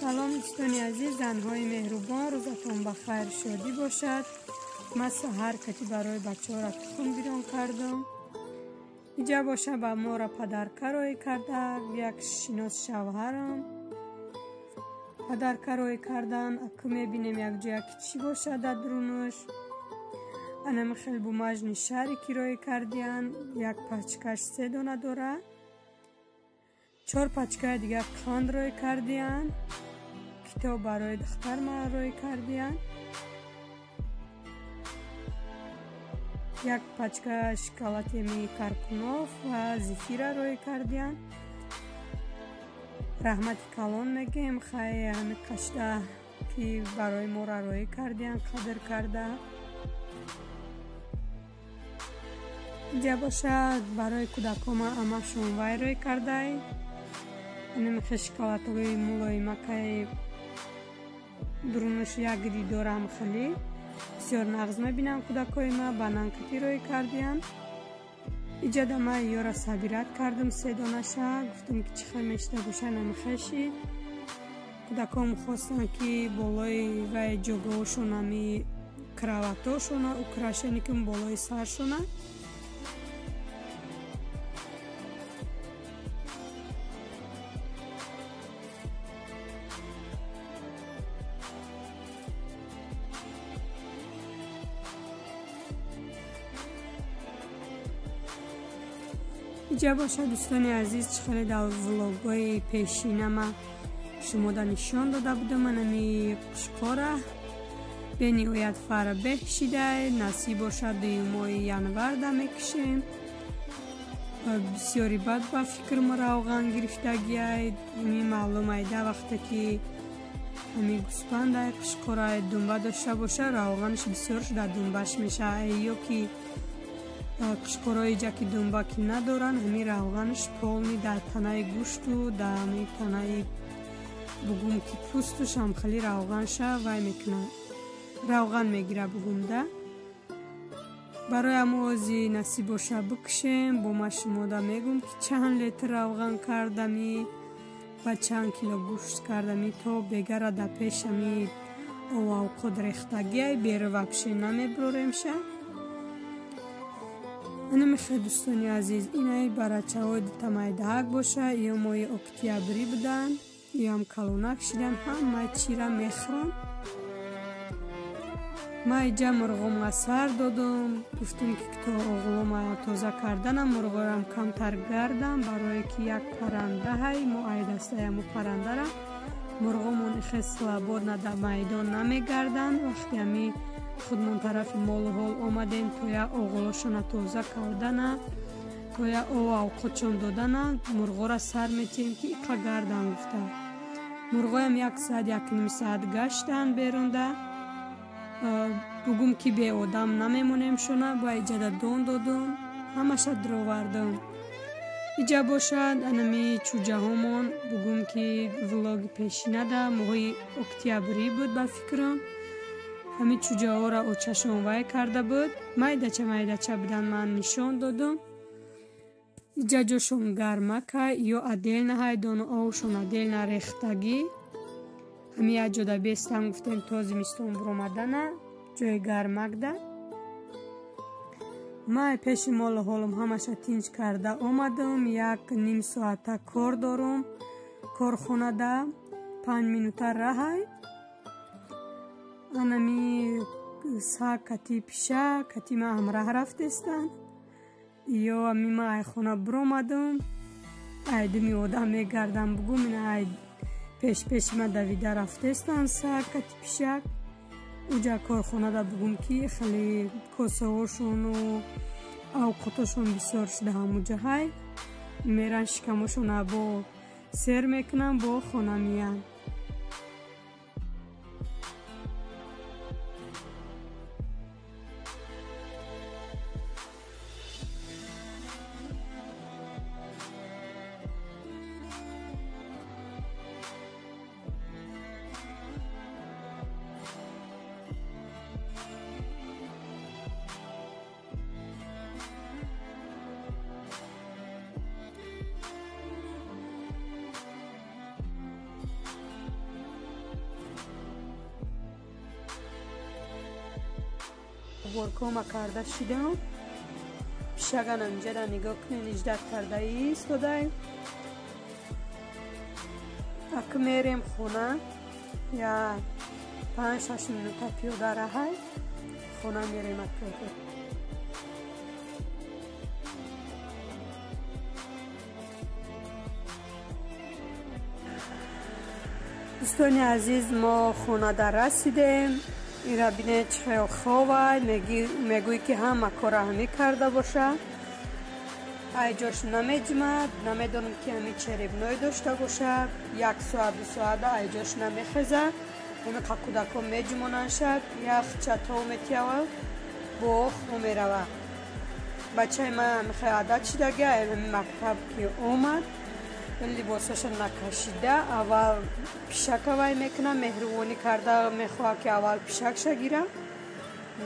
Салом дӯстони азиз, занҳои меҳрубон, рӯзатон ба хайр шодӣ бошад. Ман саҳар кати барои бачаҳоро тухм бирон кардам. Иҷа боша ба моро падарка роӣ карда, як шинос шавҳарам падарка роӣ кардан. Аку мебинем якҷоя ки чӣ бошад дар дурунаш. Анами хел бумажни шарики роӣ кардиян, як пачкаш 3 дона дора. 4 пачкаи дигар қанд роӣ кардиян, китоб барои духтар ман роӣ кардиян, як пачка шоколади Каркунов ва зефира роӣ кардиян. Раҳмати калон мегӯем, хай ҳами қашта ки барои моро роӣ кардиян, қадр карда. Иҷа бошад барои кӯдакома амашон вай роӣ кардай. Анамихе шоколадҳои мулоимакаи дурунаш як дидорам хеле бисёр нағз мебинам кӯдакҳои ма, бананкати роӣ кардиян. Иҷада ма ёра сабират кардам 3 донаша, гуфтам ки чӣ хел мешида боша, намехешид. Кӯдакҳом хостанд ки болои вай ҷогоҳошон ами краватошона украшение кун болои саршона. Иҷа бошад дӯстони азиз, чӣ хеле дар влогҳои пешинама шумода нишон дода будам. Анами қушқора бениҳоят фарбеҳ шидай, насиб бошад 2 январда мекушем. Бисёри бад ба фикрм равған гирифтагиай. Ами маълум айда вақте ки ами гӯспандай қушқора думба дошта боша, равғанаш бисёр шуда думбаш мешавад. Ё ки қушқорои ҷа ки думба ки надоранд, ҳами равғанаш полни дар танаи гӯшту дар ҳами танаи бугум ки пӯстуш ҳам хеле равғанша вай мекунад, равған мегира бугумда. Барои ҳамо ози насиб боша бикушем. Бо ма шумода мегӯм ки чанд литр равған кардами ва чанд кило гӯшт кардами то бегара дар пеш ҳами овавқот рехтагиай беру вообще намеброремша. Анамихе дӯстони азиз, инаи барачаҳои дутамайдаҳак боша, ё моҳи октябрӣ буданд, ёам калонак шидан, ҳамаи чира мехӯрам. Ман иҷа мурғома сар додум, гуфтум ки то оғлома тоза карданам мурғоям камтар гардам, барое ки як парандаҳай мо айдастаямо парандара мурғомон ихе слабодна дар майдон намегарданд. Вақте ами худмон тарафи молу ҳол омадем, то я оғлошона тоза кардана, то я овавқотшон додана, мурғора сар метиҳем ки иқа гардан гуфта. Мурғоям 1 саат 1,5 саат гаштанд берунда. Бугум ки беодам намемонем шона, ба иҷада дон додум, ҳамаша дровардам. Иҷа бошад анами чӯҷаҳомон, бугум ки влоги пешинада моҳи октябрӣ буд ба фикрам. Ҳами чӯҷаҳоро очашон вай карда буд, майдача майдача будан, ман нишон додум. Иҷа ҷошон гармака, ё отдельно ҳайдону овшон отдельно рехтагӣ. Ҳами як ҷода бестам гуфтем то зимистон буромадана ҷои гармакда. Ман пеши молу ҳолум ҳамаша тинҷ карда омадам. 1,5 соата кор дорум корхонада, 5 минута раҳай. Анами саг кати пиша кати ман ҳамраҳ рафтестанд. Ё ами ман айхона буромадам, айдуми одам мегардам бугум, ина ай пешпеши ман давида рафтестанд саг кати пишак. Уҷа корхонада бугум ки хеле косаҳошону авқотошон бисёр шуда ҳамуҷаҳай меран шикамошона бо сер мекунанд, бо хона меянд. Уборкома карда шидам. Пишаган инҷа нигоҳ кунед, иждат карда истодай. Ак мерем хона, я 5-6 минута пиёда раҳай, хона мерем акпиёда. Дӯстони азиз, мо хонада расидем. Ира бинед чӣ хел ховай, мегӯй ки ҳама кора ҳамӣ карда боша. Ай ҷош намеҷмад, намедонам ки ҳами черебной дошта бошад. 1 соат 2 соата ай ҷош намехеза. Ҳамиқа кӯдако меҷмонанд, яхча то метиява, бо хо мерава. Бачаи ман ҳамихел одат шидаги, ҳами мактаб ки омад, либосаша накашида, аввал пишака вай мекунам, меҳрубонӣ карда мехоҳад ки аввал пишакша гирам,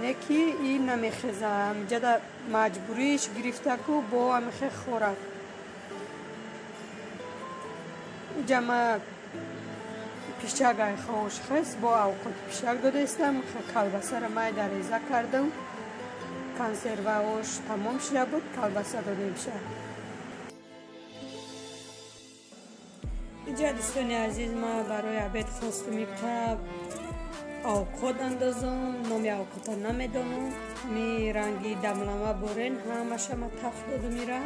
не ки и намехеза. Ҳамиҷада маҷбуриш гирифтаку бо ҳамихе хӯрад. Иҷа ма пишак ай хоҳуш хес, бо авқоти пишак додаистам. Калбасара майда реза кардам, консерваош тамом шуда буд, калбаса додем ша. Иҷа дӯстони азиз, ма барои обед хостум ика авқот андозам. Номи авқота намедонам. Ми ранги дамлама борен ҳамаша ма таф додум. Ира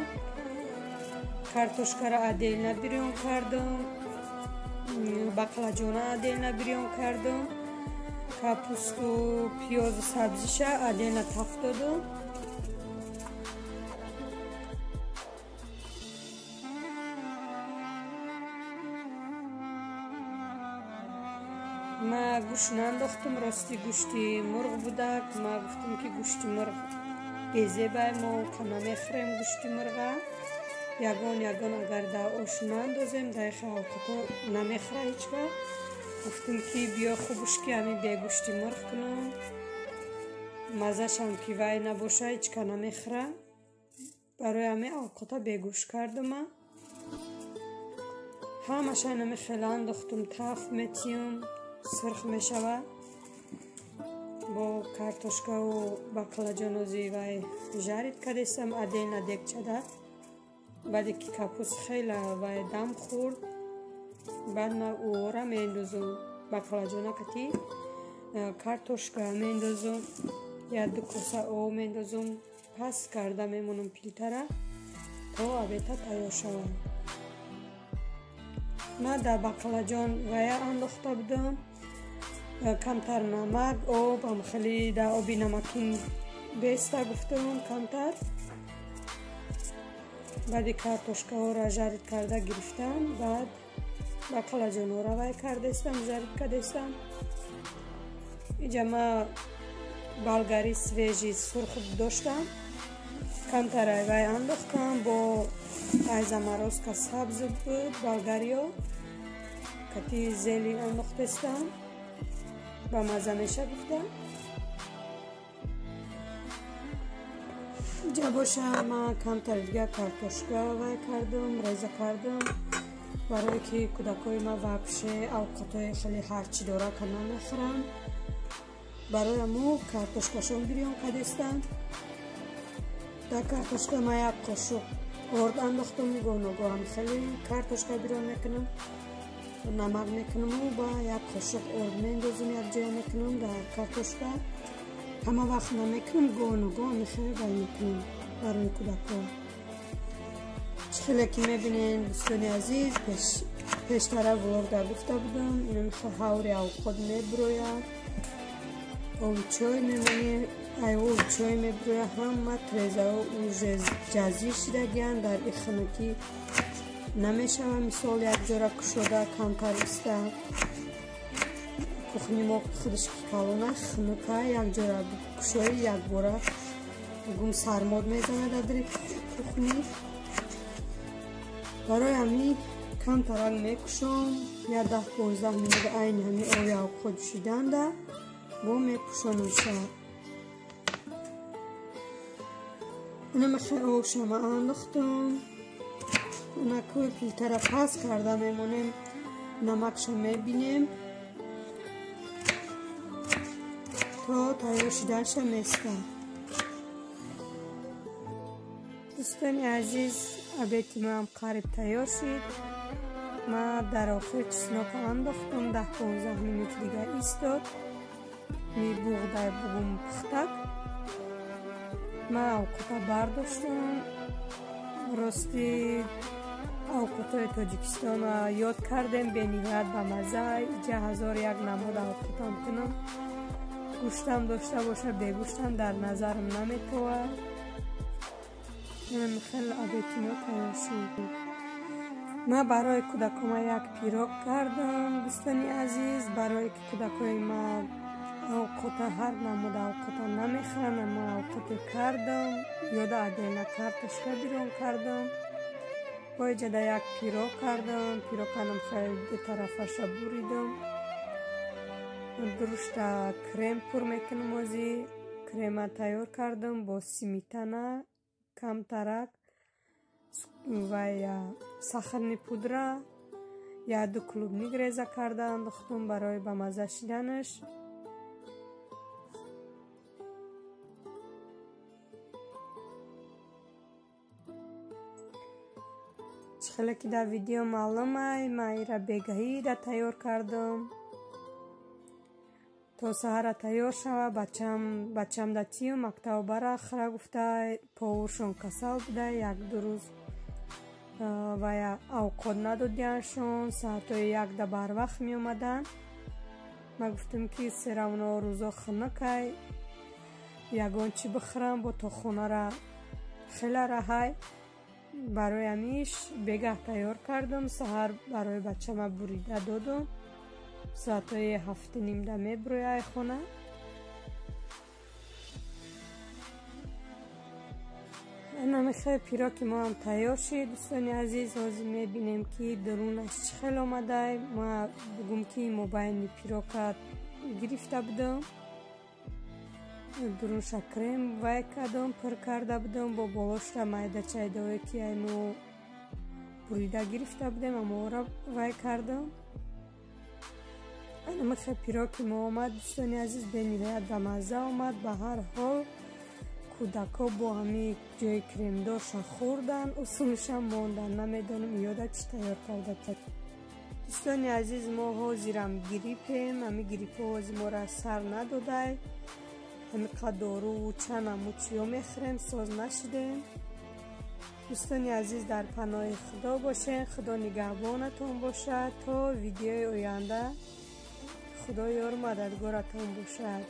картошкара отдельно бирён кардам, баклаҷона отдельно бирён кардам, капусту пиёзу сабзиша отдельно таф додум. Ма гӯшт наандохтум, рости гӯшти мурғ будак. Ма гуфтум ки гӯшти мурғ безебай, мо ка намехӯрем гӯшти мурға. Ягон ягон агар дар ош наандозем, дар ихе авқото намехӯра ҳеҷ вақт. Гуфтум ки биё хубуш ки ҳамин бегӯшти мурғ кунам, маззашам ки вай набоша, ҳеҷ ка намехӯра. Барои ҳамин авқота бегӯшт кардума. Ҳамаша намехела андохтум, таф метиюм, сирх мешавад. Бо картошкаву баклаҷонози вай жарид кардестам отдельно дегчада. Баъде ки капуст хела вай дам хӯрд, баъд ма ӯора меандозум, баклаҷона кати картошка меандозум, 1-2 коса об меандозум, паст карда мемонам плитара то обета тайёр шавад. Ма дар баклаҷон вая андохта будам, камтар намак, об, ам хеле дар оби намакин беста гуфтам камтар. Баъди картошкаҳоро жарид карда гирифтам, баъд баклаҷонҳоро вай кардестам, жарид кардестам. Иҷа ма болгари свежий сурх доштам, камтар вай андохтам, бо ай заморозка сабз буд болгариё, кати зелень андохтестам, ба мазза меша гуфтам. Иҷа боша ма камтар дига картошка вай кардам, реза кардам, барое ки кӯдакҳои ма вообще авқотҳои хеле ҳарчи дора ка намехӯранд. Барои ҳамо картошкашон бирён кардестам. Дар картошка ма 1 қошуқ орд андохтам, гоҳ-ногоҳам хеле картошка бирён мекунам, намак мекунаму ба 1 қошуқ орд меандозам, якҷоя мекунам дар картошка. Ҳама вақт намекунам, гоҳ-ногоҳ мехеле вай мекунам барои кӯдакҳо. Чӣ хеле ки мебинед дӯстони азиз, пештара влогда гуфта будам, инамихел ҳаври авқот мебирояд, оби чой мемонӣ, ай оби чой мебирояд, ҳама трезаҳо уже ҷазир шидагианд, дар и хунукӣ намешава мисол якҷора кушода камтар иста. Кухни мо худаш ки калона хунука, якҷора кушои якбора гум сармод мезанад дар кухни. Барои ҳамин камтарак мекушом, 10-15 минут айни ҳамин оби авқот ҷӯшиданда бо мепӯшонам ша. Инамихел обшама андохтум, накӯи плитара паст карда мемонем, намакша мебинем. То тайёр шуданша местам. Дӯстони азиз, обеди маам қариб тайёр шид. Ма дар охир чеснока андохтам, 10-15 минут дига истод. Мебуғдай бугум пухтак. Ма овқата бардоштам. Рости овқатҳои Тоҷикистонро ёд кардем, бениҳоят ба мазза. Иҷа 1001 намуд овқатам кунам. Гӯштам дошта боша, бегӯштам дар назарам наметовад. Хеле обеди мо тайёр шуд. Ма барои кӯдакома як пирог кардам, дӯстони азиз, барое ки кӯдакои ма овқата ҳар намуд овқата намехӯранд, ма овқате кардам, ёда отдельно картошка бирон кардам. Бо иҷода як пирог кардам, пирогканам хеле ду тарафаша буридам. Дурушта крем пур мекунам, ози крема тайёр кардам бо сметана, камтарак ва сахарни пудра, як-ду клубник реза карда андохтам барои ба мазза шиданаш. Хеле ки дар видео маълум ай, ман ира бегаҳида тайёр кардам. То саҳара тайёр шава, бачам да тию мактаб бара хара гуфта, повуршон касал буда, як-ду рӯз ва авқот надодияншон, соатҳои 1 барвақт меомаданд. Ман гуфтам ки серавно рӯзо хунукай, ягон чӣ бихӯрам, бо то хонара хеле раҳай. Барои ҳамиш бегаҳ тайёр кардам, саҳар барои бачама бурида додам. Соатҳои 7:30 мебурояй хона. Намехоҳ пироки мо ҳам тайёр шид, дӯстони азиз. Ҳозир мебинем ки дарунаш чӣ хел омадай. Ма бугум ки мобайни пирока гирифта будам, дурунша крем вай кардам, пур карда будам, бо болошта майда чайдое ки мо бурида гирифта будем, аморо вай кардам. Намехоҳ пироки мо омад, дӯстони азиз, бениҳоят ба мазза омад. Ба ҳар ҳол кӯдакҳо бо ҳамин ҷои кремдорша хӯрдан, усулшам мондан, намедонам ёда чӣ тайёр карда. Дӯстони азиз, мо ҳозирам гирипем, ҳамин гирипҳо ҳозир моро сар надодай. Ҳамин қадоруву чанд намуд чиё мехӯрем, соз нашидем. Дӯстони азиз, дар паноҳи Худо бошед, Худо нигаҳбонатон бошад. То видеои оянда Худо ёру мададгоратон бошад.